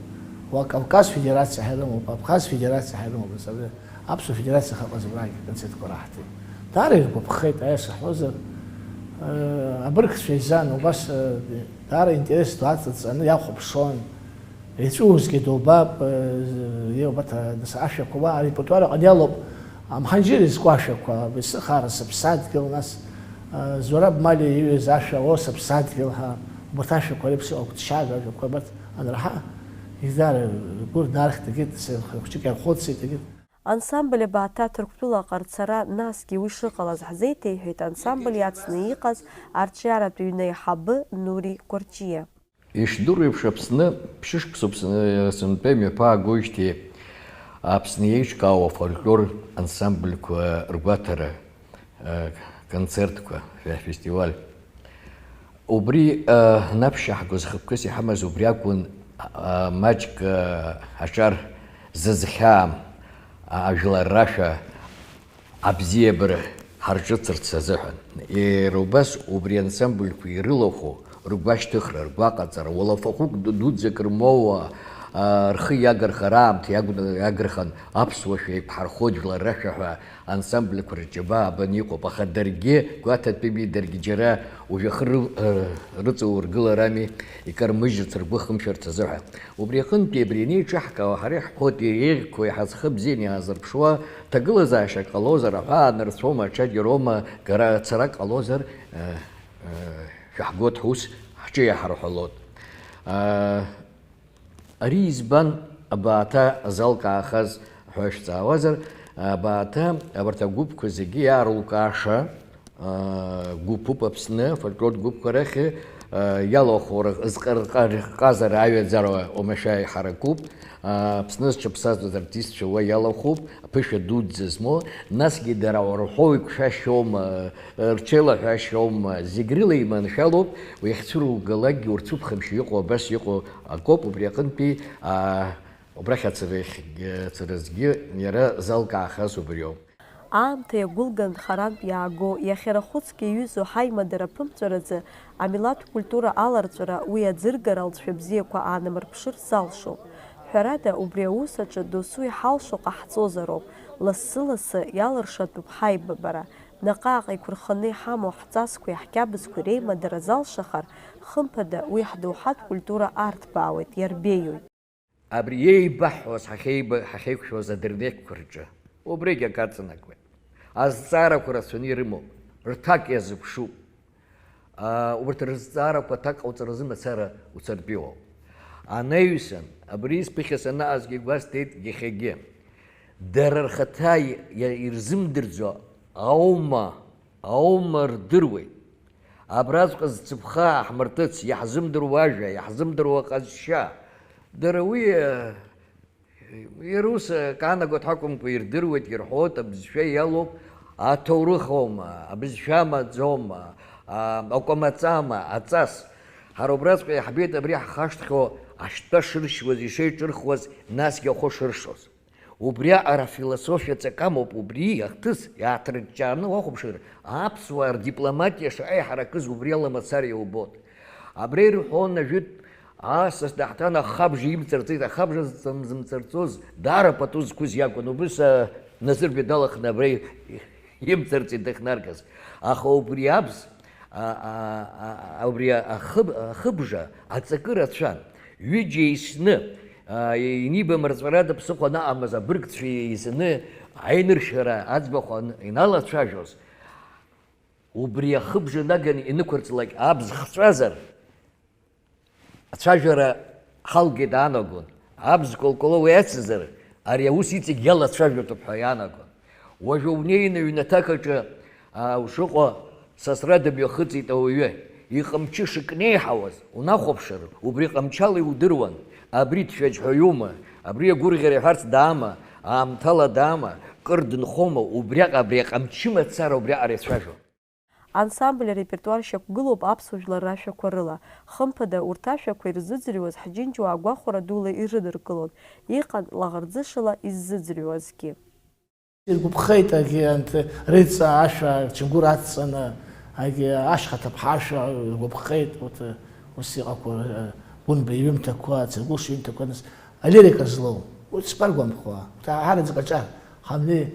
Уа Кавказ федерациа ҳәа ирымоуп, Абхаз федерациа ҳәа ирымоуп, нас абри Аԥсуа федерациа ахаҟаз абрагь аконцертқәа раҳҭеит. Даара иргәаԥхеит, аиаша ҳҳәозар, э, абыргцәа изан, убас, э, даара интерес ду аҵаҵаны иахәаԥшуан. Иҵәуозгьы дубап, э, иубаҭа, нас ашәақәа уа арепертуар аҟны иалоуп, Амҳанџьыр изку ашәақәа, Бесыхара, Сыԥсадгьыл, нас, э, Зураб Мали иҩыз ашәа, О, Сыԥсадгьыл ҳәа, убарҭ ашәақәа реиԥш иҟоу гәыҭшьаага ажәақәа, абарҭ анраҳа, даара ргәы рнархьҭагьы, хәыҷык иархәыцит, егьырҭ. Ансамбль Абааҭа Ҭырқәтәылаҟа рцара, насгьы уи шыҟалаз ҳзеиҭеиҳәеит ансамбль иацны иҟаз арҿиаратә ҩны аиҳабы Нури Кәарҷиа. Ишдыру еиԥш, Аԥсны ԥшьышықәсоуп сны-, сынтәа имҩаԥаагоижьҭеи Аԥсны еиҿкаау афольклор ансамбльқәа ргәаҭара, э, концертқәа, фе-, фестиваль. Убри, э, наԥшьаҳгоз хықәкыс иҳамаз убри акәын, э, маҷк, э, аҿар зызхьаам, а-, ажәлар рашәа абзиабара ҳарҿыцырц азыҳәан. Иара убас убри ансамбльқәа ирылахәу ргәашьҭыхра, ргәаҟаҵара, уалафахәык ду-, дуӡӡак рмоуа, а, рхы иагархар аамҭа иагәна-, иагархан, аԥсуа шәа еиқәҳархоит, жәлар рашәа ҳәа ансамбльқәа рыџьабаа абан иҟоуп, аха даргьы гәаҭатәыми, даргьы џьара ужәҩахыр ры-, э, рыҵаургыларами, икармыжьырц, ргәы хымшәарц азыҳәа. Убри аҟынтәи абри анеиҿаҳкаауа, ҳара иаҳԥоит, иреиӷьқәоу, иҳазхыбзианы иаазырԥшуа ҭагылазаашьак ҟалозар, аҳәаа нырцәоума, аҽаџьароума, гара, царак ҟалозар, э, э, шәаҳгоит ҳус, ҳҿы иаҳарҳәалоит. Э, Ари избан Абааҭа залкаахаз ҳәа шәҵаауазар, Абааҭа абарҭ агәыԥқәа зегьы иаарулкааша, аа, гәыԥуп Аԥсны, афольклортә гәыԥқәа рахь, аа, иалахәу рҟ-, зҟ-, рҟ-, рҟазара аҩаӡара уамашәа иҳаракуп, аа, Аԥсны зҽаԥсазтәыз артистцәа уа иалахәуп, ԥышәа дуӡӡа змоу, насгьы дара рҳәоу иқәшәашьоума, рҽеилаҳәашьоума, зегь рыла иманшәалоуп, уи ахьцәыругалакгьы урцәыԥхамшьо иҟоу абас иҟоу акоуп, убри аҟынтәи, аа, убрахь ацарахьгьы, ацаразгьы иара залкаахаз убриоуп. Аамҭа иагәылган харантә иааго, иахьарахәыцк иаҩызоу ҳаимадара аԥымҵәаразы амилаҭтә культура аларҵәара, уи аӡыргара алҵшәа бзиақәа аанамырԥшыр залшом. Ҳәарада, убри аус аҿы досу иҳалшо ҟаҳҵозароуп, лассы-лассы иалыршатәуп ҳаибабара. Наҟ-ааҟ еиқәырханы иҳамоу ҳҵасқәеи ҳқьабзқәеи реимадара залшахар, хымԥада, уи ҳдоуҳатә культура арҭбаауеит, иарбеиоит. Абри еибаҳҳәоз, ҳахьеиба-, ҳахьеиқәшәоз адырнеқьқәа рҿы убригь акы аҵанакуеит. Азҵаарақәа рацәаны ирымоуп, рҭак иазыԥшуп. Аа, урҭ рызҵаарақәа аҭак ҟауҵаразы мацара уцартәиуоуп. Анаҩсан, абри сԥыхьа санаазгьы игәасҭеит иахьагьы. Дара рхаҭа иа-, иа-, ирзымдырӡо аума, аума рдыруеит. Абраҵәҟьа зцыԥха ҳмыртыц, иаҳзымдыруа ажәа, иаҳзымдыруа ҟазшьа. Дара уи, э, Иара ус акаанагоит ҳәа акәымкәа, ирдыруеит, ирҳәоит, абызшәа иалоуп, аҭоурых аума, абызшәа амаӡоума, Акәамаҵама, аҵас. Ҳара убраҵәҟьа иаҳбеит абри ҳхашҭхьоу ашьтәа шыршьуаз, ишеиҿырхуаз, насгьы ахәы шыршоз. Убриаҟара афилософиа ҵак амоуп, убри ахҭыс иааҭырҷҷааны уахәаԥшыр, аԥсуаа рдипломатиа шаҟа иҳаракыз убриала мацара иубоит. Абра ирҳәон ажәытә асас даҳҭан ахабжа имҵарҵеит, ахабжа зҵам-, зымҵарҵоз даара пату зқәыз иакәын, убыс, а, Назырбеи далаханы абра имҵарҵеит дахьнаргаз. Аха убри абз, а, а, а, убри ахыб-, ахыбжа аҵакы рацәан. Ҩыџьа еисны, а, инибамырҵәарада ԥсыхәа анаҟамыз абыргцәа еизаны аиныршәара аӡбахә ан-, иналацәажәоз, убри ахыбжа наганы инықәырҵлак абз хҵәазар, ацәажәара ҳалгеит аанагон. Абз кәалкәала уеицызар, ари аус иҵегь иалацәажәатәуп ҳәа иаанагон. Уажәы унеины аҩнаҭак аҿы, а, ушыҟоу сасра дымҩахыҵит ауаҩы. Иҟамчы шыкнеиҳауаз унахәаԥшыр, убри ҟамчала иудыруан, абри дшәаџьҳәаҩума, абри агәырӷьара иҳәарц даама, аамҭала даама, кыр дынхома, убриаҟа абри аҟамчы мацара убриаҟара ицәажәон. Ансамбль арепертуар шьақәгылоуп аԥсуа жәлар рашәақәа рыла. Хымԥада, урҭ ашәақәа ирзыӡырҩуаз ҳџьынџьуаа гәахәара дула ирыдыркылон, иҟан лаӷырӡышала иззыӡырҩуазгьы. Иргәаԥхеит, агьи анҭ рыҵа ашәа чынгәыр ацҵаны, агьи ашьха ҭыԥҳа ашәа иргәаԥхеит, урҭ ус иҟақәоу, Гәынба иҩымҭақәа, Цыргәыш иҩымҭақәа, нас алирика злоу, урҭ шԥаргәамԥхо, урҭ ҳараӡак аҿар ҳамнеи.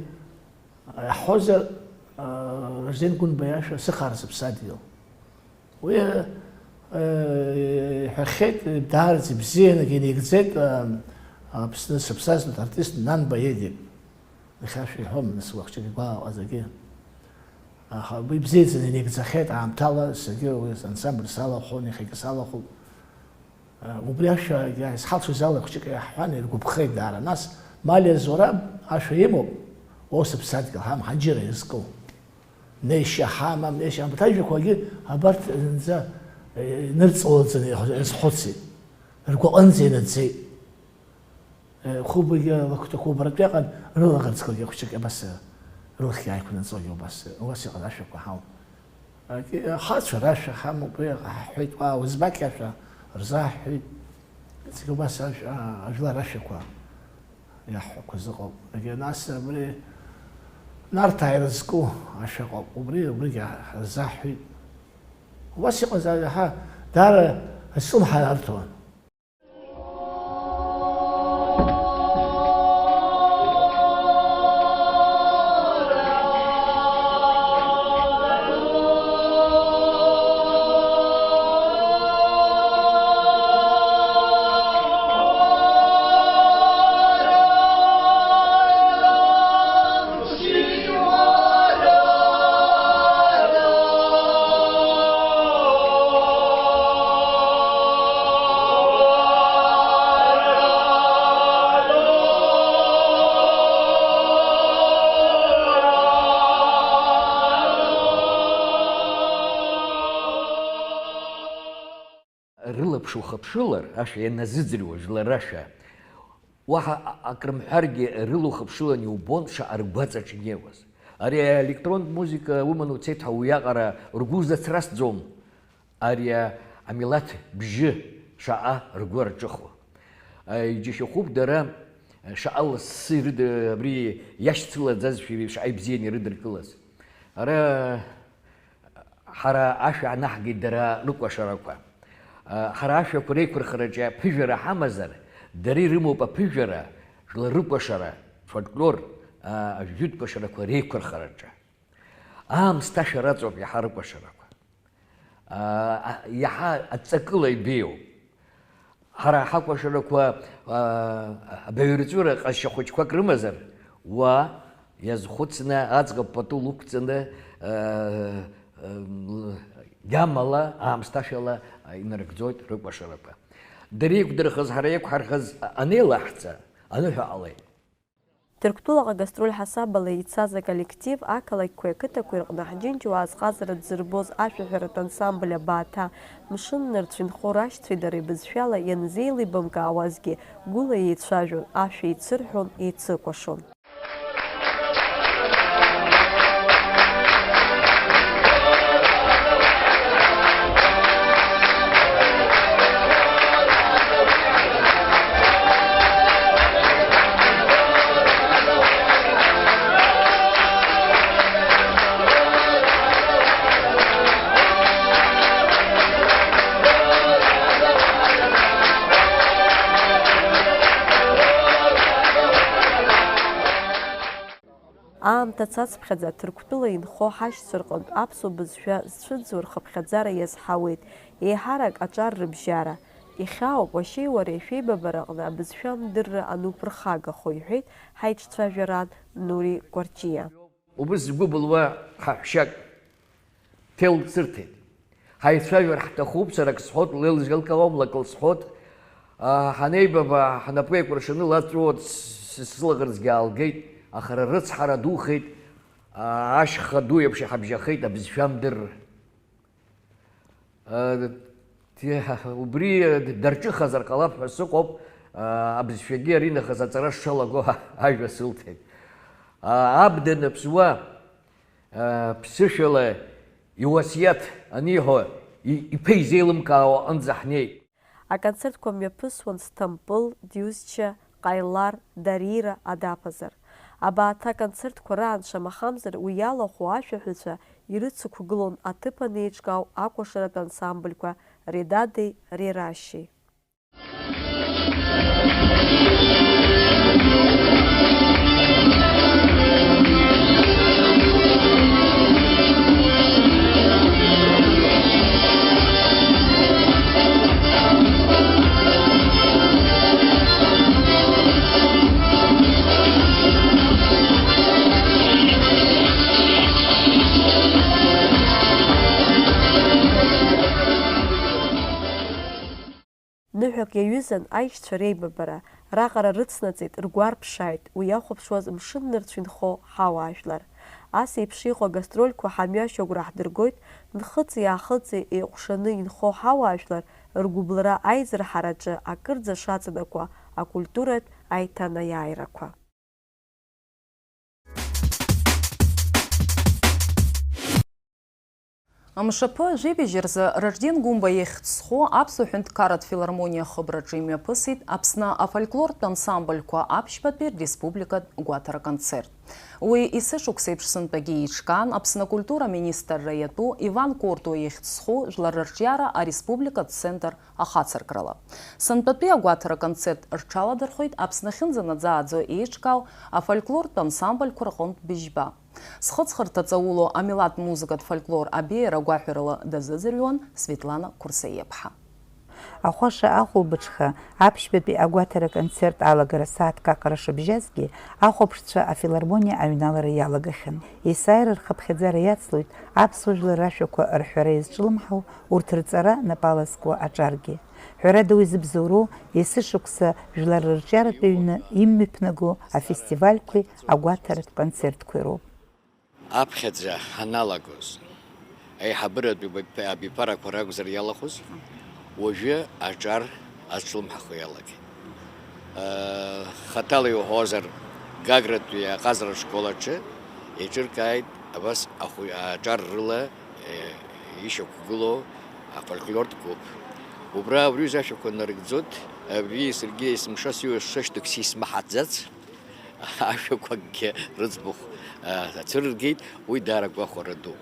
Иаҳҳәозар, а, Ражден Гәынба иашәа Сыхаара сыԥсадгьыл. Уи, а, иҳәахьеит, даараӡа ибзианы инеигӡеит, а, Аԥсны сыԥсазтәу артист Нанба Едик. Иахьа шәа иҳәом, нас уахҿык игәаауа зегьы. Аха уи ибзиаӡаны инеигӡахьеит аамҭала, саргьы уи ансамбль салахәын, иахьагьы салахәуп. Убри ашәа иаазҳалшоз ала хәҷык иаҳҳәан, иргәаԥхеит даара. Нас Малиа Зураб ашәа имоуп, Уа сыԥсадгьыл, ҳа мҳаџьырра иазку. Неишьа ҳамам, неишьа ҳамам. Урҭ ажәақәагьы абарҭ зынӡа, э, инырҵаулаӡаны ирызхәыцит. Ргәаҟынӡа инаӡеит. Э, Хәыбагьы лыхәҭақәа убаратәы иҟан, рылаӷырӡқәагьы хәҷык абас, э, рылахь иааиқәнаҵогьы убас, э, убас иҟаз ашәақәа ҳауп. Ак-, ахацәа рашәа ҳамоуп, уи ҳаҳҳәеит, уа, Узбақь ашәа рзаҳҳәеит. Зегь убас ашәа, ажәлар рашәақәа иаҳҳәақәаз ыҟоуп. Егьа нас абри Нарҭаа ирызку ашәа ыҟоуп, убри, убригьы ҳа-, ҳарзаҳҳәеит. Убас иҟазаҩ ҳа даара ацәлымҳа арҭон. Рылаԥш ухыԥшылар, ашәа ианазыӡырҩуа жәлар рашәа, уаҳа а-, акрымҳәаргьы, рыла ухыԥшылан иубон шаҟа ргәаҵаҿ инеиуаз. Ари аелектронтә музыка уманы уцеит ҳәа уиаҟара ргәы узацрасӡом, ари а-, амилаҭ бжьы шаҟа ргәы арҿыхо. А, иџьашьахәуп дара шаҟа лассы ирыд-, абри иашьцылаӡазшәа шаҟа ибзианы ирыдыркылаз. Ара Ҳара ашәа анаҳгеит дара рыкәашарақәа. Ҳара ашәақәа реиқәырхараҿы аԥыжәара ҳамазар, дара ирымоуп аԥыжәара, жәлар рыкәашара, фольклор, ажәытә кәашарақәа реиқәырхараҿы. Аамсҭашәа раҵоуп иаҳа рыкәашарақәа. Иаҳа аҵакыла ибеиоуп. Ҳара ҳакәашарақәа, аа, абаҩрҵәыра ҟазшьа хәыҷқәак рымазар, уа иазхәыцны, аӡӷаб пату лықәҵаны, аа, гьамала, аамсҭашәала инарыгӡоит рыкәашарақәа. Дара еиқәдырхаз, ҳара еиқәҳархаз анеилаҳҵа, аныҳәа ҟалеит. Ҭырқәтәылаҟа гастроль ҳасабала ицаз аколлектив ақалақьқәеи ақыҭақәеи рҟны ҳџьынџьуаа азҟазара дзырбоз ашәаҳәаратә ансамбль Абааҭа, мшыннырцә инхо рашьцәеи дареи бызшәала ианзеилибамкаауазгьы, гәыла еицәажәон, ашәа еицырҳәон, еицыкәашон. Аамҭа цацԥхьаӡа Ҭырқәтәыла инхо ҳашьцәа рҟынтә аԥсуа бызшәа зцәыӡуа рхыԥхьаӡара иазҳауеит, еиҳарак аҿар рыбжьара. Ихьаауп, уашьеи уареи шәеибабараҟны абызшәа амдырра ануԥырхагахо, иҳәеит ҳаиҿцәажәаран Нури Кәарҷиа. Убыс згәы былуа ҳаҳәшьак ҭел сырҭеит. Ҳаицәажәар ҳҭахуп, сара ак сҳәот, леилзгьы лкаом, лак лсҳәот. А, ҳанеибаба, ҳнапы еикәыршаны лаҵәуот, с-, с-, сылаӷырӡгьы аалгеит, аха ара рыцҳара духеит, а, ашьха ду еиԥш иҳабжьахеит абызшәа амдырра. Э, те-, убри, э, дарҿыхазар ҟалап ҳәа сыҟоуп, э, абызшәагьы аринахыс аҵара сшалаго ажәа сылҭеит. Э, аб даныԥсуа, э, ԥсышәала иуасиаҭ аниҳәо, и-, иԥа изеилымкаауа аҟынӡа ҳнеит. Аконцертқәа мҩаԥысуан Сҭампыл, Џьусџьа, Ҟаилар, Дарира, Адаԥазар. Абааҭ аконцертқәа раан, шамахамзар, уи иалахәу ашәаҳәаҩцәа ирыцықәгылон аҭыԥан еиҿкаау акәашаратә ансамбльқәа Редадеи Рерашьеи. Ныҳәак иаҩызан аишьцәа реибабара, раҟара рыцнаҵеит, ргәарԥшааит, уи иахәаԥшуаз мшын нырцә инхо ҳауаажәлар. Ас еиԥш иҟоу агастрольқәа ҳамҩашьо агәра ҳдыргоит, нхыҵи-аахыҵи еиҟәшаны инхо ҳауаажәлар ргәыблра аизырҳараҿы акырӡа шаҵанакуа акультуратә аиҭанаиааирақәа. Амшаԥы жәибжь рзы Ражден Гәымба ихьӡ зху аԥсуа ҳәынҭқарратә филармониа ахыбраҿы имҩаԥысит Аԥсны афольклортә ансамбльқәа аԥшьбатәи республикатә гәаҭара концерт. Уи есышықәса еиԥш сынтәагьы еиҿкаан Аԥсны акультура аминистрра иатәу Иван Кортуа ихьӡ зху жәлар рырҿиара ареспубликатә центр ахацыркрала. Сынтәатәи агәаҭара концерт рҽаладырхәеит Аԥсны ахьынӡанаӡааӡо еиҿкаау афольклортә ансамбльқәа рҟынтә быжьба. Зхыҵхырҭа ҵаулоу амилаҭ музыкатә фольклор абеиара гәаҳәарыла дазыӡырҩуан Светлана Қәырсаиаԥҳа. Ахәаша ахәылбыҽха аԥшьбатәи агәаҭара концерт алагара сааҭк аҟара шыбжьазгьы, ахәаԥшцәа афилармониа аҩналара иалагахьан. Есааира рхыԥхьаӡара иацлоит аԥсуа жәлар рашәақәа рҳәара иазҿлымҳау, урҭ рҵара напала зкуа аҿаргьы. Ҳәарада, уи зыбзоуроу есышықәса жәлар рырҿиаратә ҩны имҩаԥнаго афестивальқәеи агәаҭаратә концертқәеи роуп. Аԥхьаӡа ҳаналагоз, аиҳабыратәи абиԥарақәа ракәзар иалахәыз, уажәы аҿар азҿлымҳахо иалагеит. Хаҭала иуҳәозар, Гагратәи аҟазара школ аҿы еиҿыркааит абас ахәы-, аҿар рыла, е, ишьақәгылоу афольклортә гәыԥ. Убра абри аҩыза ашәақәа нарыгӡоит, абри саргьы есымша сҩуа шышьҭоугь сисмаҳаӡац. Ашәақәакгьы рыӡбахә, а, ацәырыргеит, уи даара гәахәара ду.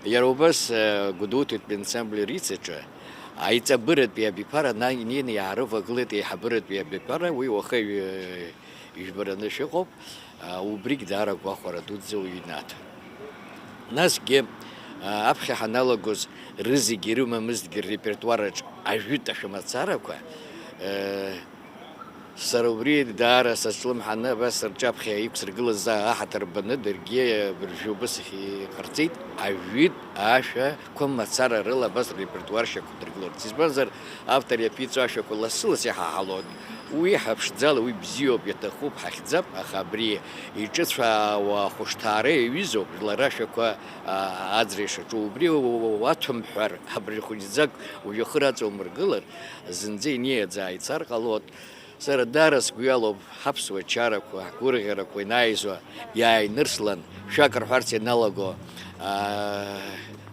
Иара убас, а, Гәдоуҭатәи ансамбль Риҵаҿы аиҵабыратәи абиԥара на-, инеины иаарывагылеит еиҳабыратәи абиԥара, уи уаха ҩ-, ижәбараны шәыҟоуп, а, убригь даара гәахәара дуӡӡа уҩнаҭа. Насгьы, а, аԥхьа ҳаналагоз рызегьы ирымамызҭгьы ррепертуараҿ ажәытә ашәамацарақәа, а, Сара убри даара сазҿлымҳаны, абас рҿаԥхьа иқәсыргылаз аҳаҭыр баны, даргьы абыржәы убыс иҟарҵеит, ажәытә ашәақәа мацара рыла абас ррепертуар шьақәдыргыларц. Избанзар, автор иаԥиҵо ашәақәа лассы-лассы иҳаҳалон. Уи ҳаԥшӡала, уи бзиоуп, иаҭахуп, ҳахьӡап, аха абри иҿыцәаауа ахәышҭаара иаҩызоуп, лара ашәақәа, а, аӡра ишаҿу. Убри у-, у-, уаҭәамҳәар, абри хәыҷӡак уажәы ахы раҵаумыргылар, зынӡа инеиаӡа ицар ҟалоит. Сара даара сгәы иалоуп ҳаԥсуа чарақәа, ҳгәырӷьарақәа инаизо иааинырслан, шәак рҳәарц ианалаго, аа,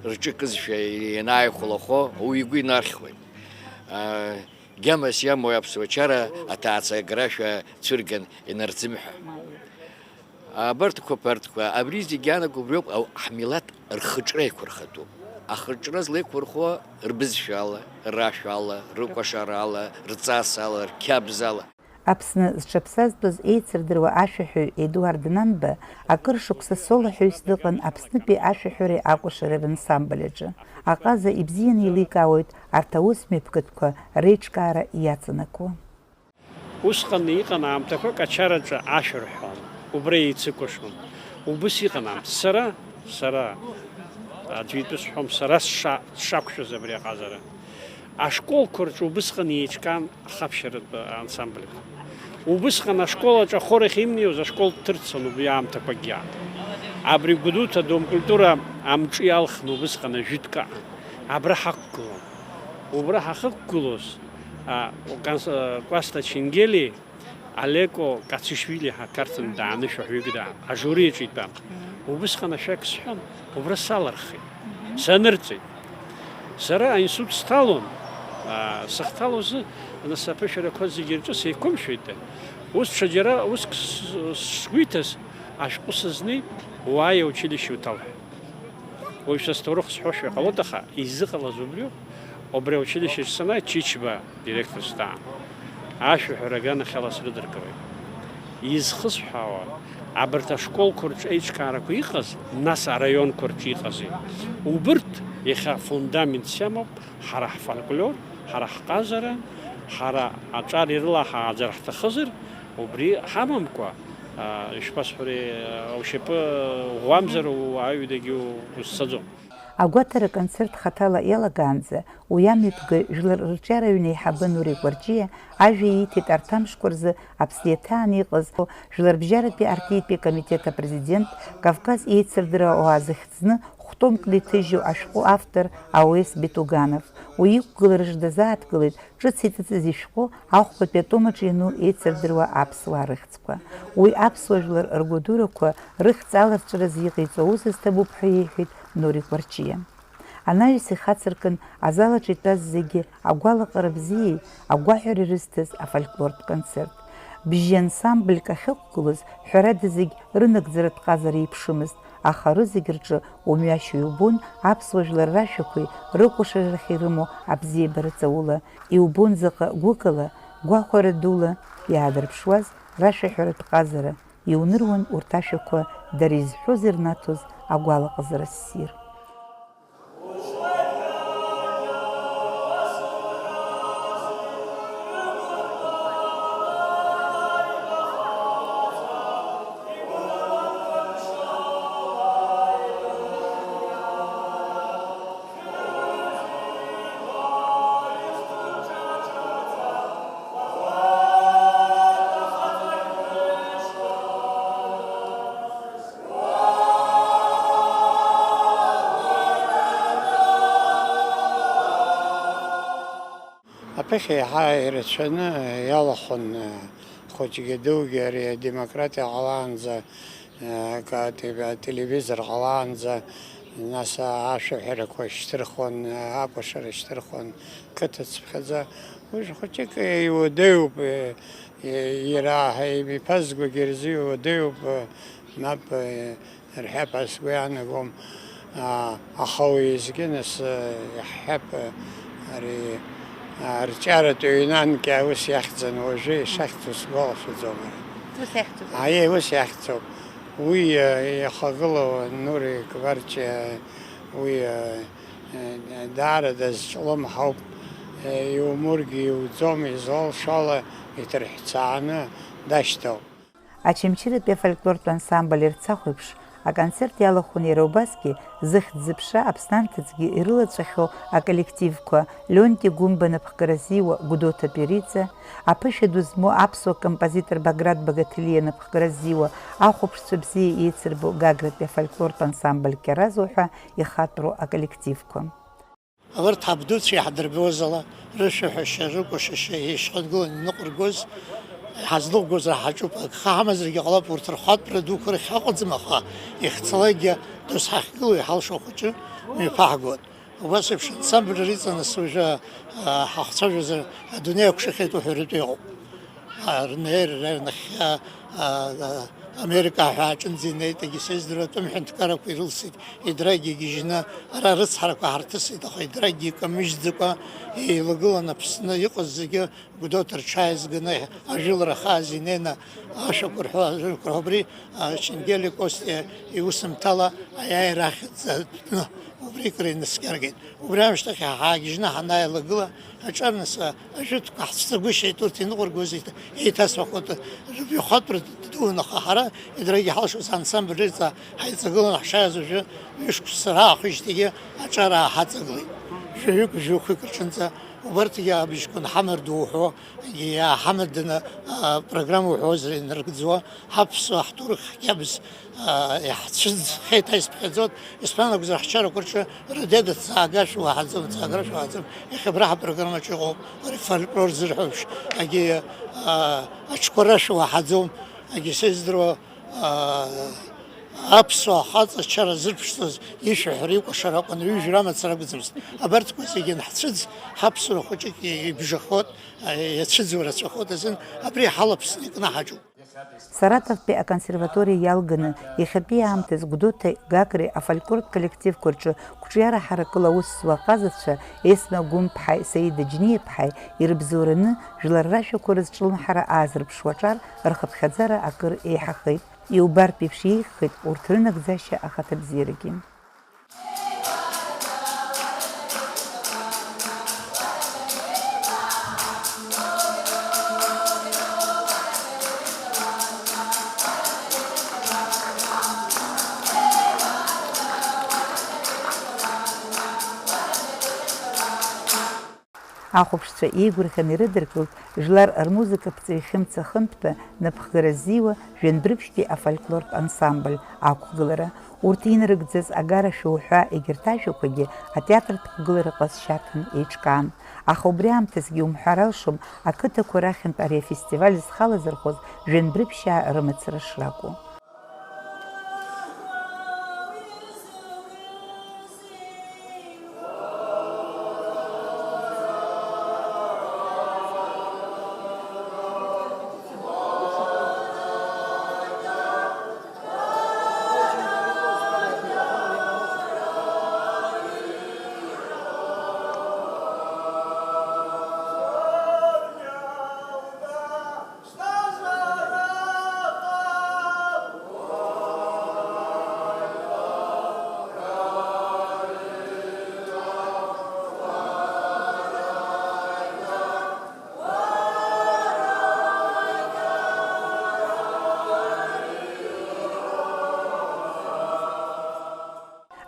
рҿы кызшәа ианааихәлахо, уи игәы инархьуеит. Аа, гьамас иамои аԥсуа чара аҭаацәа агарашәа цәырган инарзымҳәа. Абарҭқәа, абарҭқәа, абри зегь иаанаго убриоуп, ау-, ҳмилаҭ рхыҿра еиқәырхатәуп. Ахыҿра злеиқәырхо рбызшәала, рашәала, рыкәашарала, рҵасала, рқьабзала. Аԥсны зҽаԥсазтәыз еицырдыруа ашәаҳәаҩ Едуард Нанба акыр шықәса соло ҳәаҩыс дыҟан Аԥснытәи ашәаҳәареи акәашареи рансамбль аҿы. Аҟаза ибзианы еиликаауеит арҭ аус мҩаԥгатәқәа реиҿкаара иаҵанакуа. Усҟан иҟан аамҭақәак ачараҿы ашәа рҳәон, убра еицыкәашон. Убыс иҟан аамҭа. Сара, сара, аӡәы итәы сҳәом, сара сша-, сшақәшәаз абри аҟазара. Ашколқәа рҿы убысҟан еиҿкаан ахаԥшьаратә ансамбльқәа. Убысҟан ашкол аҿы ахор ахьимнеиуаз ашкол ҭырцон убри аамҭақәакгьы. Абри Гәдоуҭа Дом культура амҿы иалхны убысҟан ажәытәка абра ҳақәгылон. Убра ҳахықәгылоз, а, Кас-, а, Кәасҭа Ченгели, Алеко Кацишвили ҳәа Қарҭынтә даанышә ҳәаҩык даан, ажури аҿы итәан. Убысҟан ашәак сҳәан, убра салырхит. Санырҵеит. Сара аинститут сҭалон, аа, сахьҭалозы, нас аԥышәарақәа зегьы рҿы сеиқәымшәеит. Ус ҽаџьара уск с-, сгәы иҭаз, ашәҟәы сызнеит, уааи аучилишьче уҭал ҳәа. Уажә са сҭоурых сҳәошәа ҟалоит, аха изыҟалаз убриоуп. Убри аучилишьче санааи, Чичба директорс даан, ашәаҳәара аганахьала срыдыркылеит. Изхысҳәаауа, абарҭ ашколқәа рҿы аиҿкаарақәа иҟаз, нас араионқәа рҿы иҟази? Убырҭ иахьа фундаментс иамоуп ҳара ҳфольклор, ҳара ҳҟазара, ҳара аҿар ирылаҳааӡар ҳҭахызар, убри ҳамамкәа, аа, ишԥасҳәари, ушьапы ӷәӷәамзар, уааҩдагьы узцаӡом. Агәаҭара аконцерт хаҭала иалагаанӡа, уи амҩаԥгаҩ, жәлар рырҿиараҩны еиҳабы Нури Кәарҷиа ажәа ииҭеит арҭ амшқәа рзы Аԥсны иаҭааны иҟаз Жәларбжьаратәи артиитәи акомитет апрезидент, Кавказ еицырдыруа ауаа зыхьӡны хә-томкны иҭыжьу ашәҟәы автор Ауес Бетуганов. Уи иқәгылараҿ дазааҭгылеит ҿыц иҵыҵыз ишәҟәы ахәбатәи атом аҿы иану еицырдыруа аԥсуаа рыхьӡқәа. Уи аԥсуа жәлар ргәадурақәа рыхьӡ аларҵәаразы иҟаиҵо аус зҭабуп ҳәа иеиҳәеит Нури Кәарҷиа. Анаҩс ихацыркын азал аҿы итәаз зегьы агәалаҟара бзиеи агәаҳәареи рызҭаз афольклортә концерт. Бжьы ансамбльк ахьықәгылоз, ҳәарада, зегь рынагӡаратә ҟазара еиԥшымызт, аха рызегь рҿы умҩашьо иубон аԥсуа жәлар рашәақәеи рыкәашареи рахь ирымоу абзиабара ҵаула, иубон заҟа гәыкала, гәахәара дула иаадырԥшуаз рашәаҳәаратә ҟазара, иуныруан урҭ ашәақәа дара изҳәоз ирнаҭоз агәалаҟазара ссир. Аԥыхьа еиҳа ирацәаны иалахәын, хәыҷгьы дугьы ари адемократиа ҟалаанӡа, ка-, теле-, ателевизор ҟалаанӡа, нас ашәаҳәарақәа шьҭырхуан, акәашара шьҭырхуан, қыҭацыԥхьаӡа. Уи хәыҷык иуадаҩуп, иара имиԥазгогьы рзы иуадаҩуп, мап, рҳәап ҳәа сгәы иаанагом, аа, аха уеизгьы нас, э, иаҳҳәап, э, ари, аа, рҿиаратә ҩнанк аус иахьӡын, уажәы ишахьӡу сгәалашәаӡом. Ус иахьӡуп. Аиеи, ус иахьӡуп. Уи, э, иахагылоу Нури Кварчиа, уи, э, э, даара дазҿлымҳауп, э, иумургьы иуӡом, излалшо ала иҭырҳәцааны дашьҭоуп. Очамчыратәи афольклортә ансамбль Ерцахә еиԥш, аконцерт иалахәын иара убасгьы зыхьӡ-зыԥша Аԥсны анҭыҵгьы ирылаҵәахьоу аколлективқәа, Леонти Гәымба напхгара зиуа Гәдоуҭа Периӡа, аԥышәа ду змоу аԥсуа композитор Баграт Багаҭелиа напхгара зиуа ахәаԥшцәа бзиа еицырбо Гагратәи афольклортә ансамбль Кьаразу ҳәа ихатәроу аколлективқәа. Абарҭ ҳабдуцәа иаҳдырбоз ала, рышәаҳәашьа, рыкәашашьа еишьхыдгыланы иныҟәыргоз, иҳазныҟәгозар ҳаҿуп, агха ҳамазаргьы ҟалап, урҭ рхәатәра дуқәа рахь ҳаҟаӡам, аха иахьцалакгьы досҳахьгылоу иҳалшо ахәыҷы мҩаԥаҳгоит. Убас еиԥш ансамбль риҵаныс уажәы, а, ҳахцәажәозар, адунеи ақәшаҳаҭуп уҳәаратәы иҟоуп. А, рнеира, рнахьхьа, а, а, Америка ҳәа аҿынӡа инеит, егьи сеиздыруа атәым ҳәынҭқаррақәа ирылсит, Едрагь игьежьны ара рыцҳарақәа ҳарҭысит, аха Едрагь икамыжьӡакәа еилагылан Аԥсны иҟаз зегьы Гәдоуҭа рҽааизганы ажәылара хаас инеины ашәақәа рҳәо, ажәақәа рҳәо, убри, а, Шьангели Костиа иусумҭала аиааира ахьӡ атәны убри акыр инаскьаргеит. Убри аамышьҭахь ҳаагьежьны ҳанааилагыла, аҿар нас ажәытәқәа ҳцәҵагәышьеит, урҭ иныҟәыргоз еиҭа-, еиҭасҳәахуеит, рыбаҩхатәра ддуан, аха ҳара Едрагь иҳалшоз ансамбль рыҵа ҳаиҵагыланы ҳшааиз уажәы ҩышықәса раахижьҭеигьы аҿар ааҳаҵагылеит. Жәаҩык, жәохәҩык рҿынӡа убарҭгьы абжьқәа нҳамардоуҳәо, иааҳамаданы, а, программа уҳәозар инарыгӡуа, ҳаԥсуа, ҳҭоурых, ҳқьабз, а, иаҳцәыӡхеит ҳәа исԥхьаӡоит. Избан акәзар, ҳчарақәа рҿы радио дацаагашәа уаҳаӡом, дцаагашәа уаҳаӡом. Иахьа абра ҳапрограммаҿы иҟоуп ари фольклор зырҳәо еиԥш, егьи, а, аҽқәа рашәа уаҳаӡом, егьи сеиздыруа, а, аԥсуа хаҵа чара зырԥшӡоз ишәаҳәара икәашара акәын, ҩыжәра амацара акәӡамызт. Абарҭқәа зегьы анҳцәыӡ, ҳаԥсуара хәыҷык ибжахоит, а, иацәыӡуа рацәахоит азын, абри ҳалаԥсны икнаҳаҿуп. Саратовтәи аконсерваториа иалганы, иахьатәи аамҭазы Гәдоуҭеи Гагреи афольклортә коллективқәа рҿы қәҿиара ҳаракыла аус зуа аҟазацәа Есма Гәымԥҳаи Саида Џьниаԥҳаи ирыбзоураны жәлар рашәақәа рызҿлымҳара аазырԥшуа аҿар рхыԥхьаӡара акыр еиҳахеит. Иубартә еиԥш еиӷьхеит урҭ рынагӡашьа ахаҭабзиарагьы. Ахәаԥшцәа еигәырӷьаны ирыдыркылт жәлар рмузыкаԥҵаҩ Хьымца Хынтәба напхгара ззиуа Жәанбрыԥшьтәи афольклортә ансамбль ақәгылара. Урҭ инарыгӡаз агара шәоуҳәа егьырҭ ажәақәагьы атеатртә қәгылара ҟазшьаҭан еиҿкаан. Аха убри аамҭазгьы иумҳәар алшом ақыҭақәа рахьынтә ари афестиваль зхалазырхәыз Жәанбрыԥшьаа рымацара шракәу.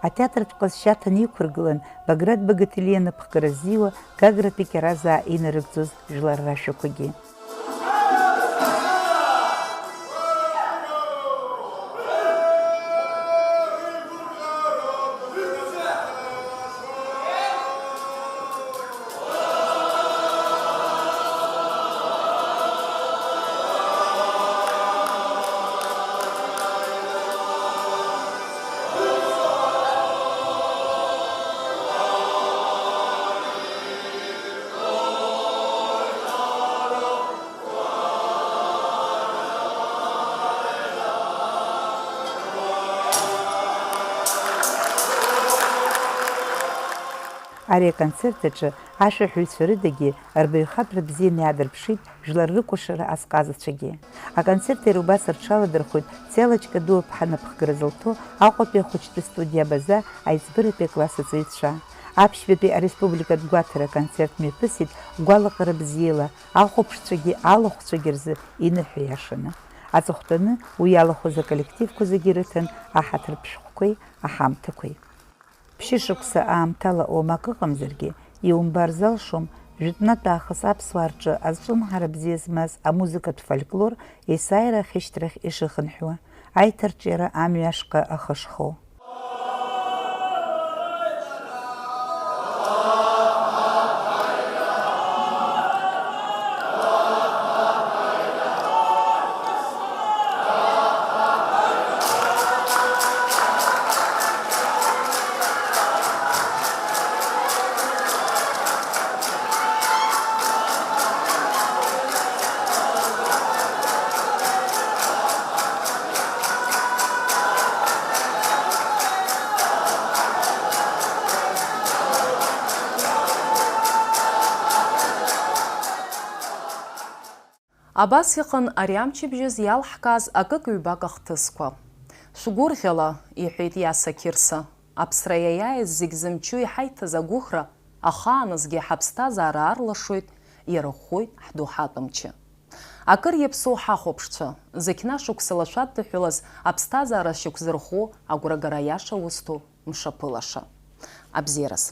Атеатртә ҟазшьаҭан иқәыргылан Баграт Багаҭелиа напхгара ззиуа Гагратәи Кьаразаа инарыгӡоз жәлар рашәақәагьы. Ари аконцерт аҿы ашәаҳәаҩцәа рыдагьы рбаҩхатәра бзианы иаадырԥшит жәлар рыкәашара азҟазацәагьы. Аконцерт иара убас рҽаладырхәит Целочка Дуаԥҳа напхгара зылҭо Аҟәатәи ахәыҷтәы студиа Абаза аиҵбыратәи акласс аҵаҩцәа. Аԥшьбатәи ареспубликатә гәаҭара аконцерт мҩаԥысит гәалаҟара бзиала, ахәаԥшцәагьы алахәцәагьы рзы иныҳәа иашаны. Аҵыхәтәаны уи иалахәыз аколлективқәа зегьы рыҭан аҳаҭыртә шәҟәқәеи аҳамҭақәеи. Ԥшьышықәса аамҭала уамак ыҟамзаргьы, иумбар залшом, жәытәнатә аахыс аԥсуаа рҿы азҿлымҳара бзиа змаз амузыкатә фольклор есааира ахьышьҭрахь ишыхынҳәуа, аиҭарҿиара амҩа ашҟа ахы шхоу. Абас иҟан ари амчыбжьаз иалҳкааз акык-ҩбак ахҭысқәа. Шәгәырӷьала, иҳәеит Иаса Қьырса, аԥсра иаиааиз зегь зымчу иҳаиҭаз агәыӷра ахааназгьы ҳаԥсҭазаара аарлашоит, иарыӷәӷәоит ҳдоуҳатә мчы. Акыр иаԥсоу ҳахәаԥшцәа, зықьна шықәса лашәадтәыҳәалаз аԥсҭазаара шьақәзырӷәӷәо агәрагара аиаша узҭо мшаԥылаша. Абзиараз.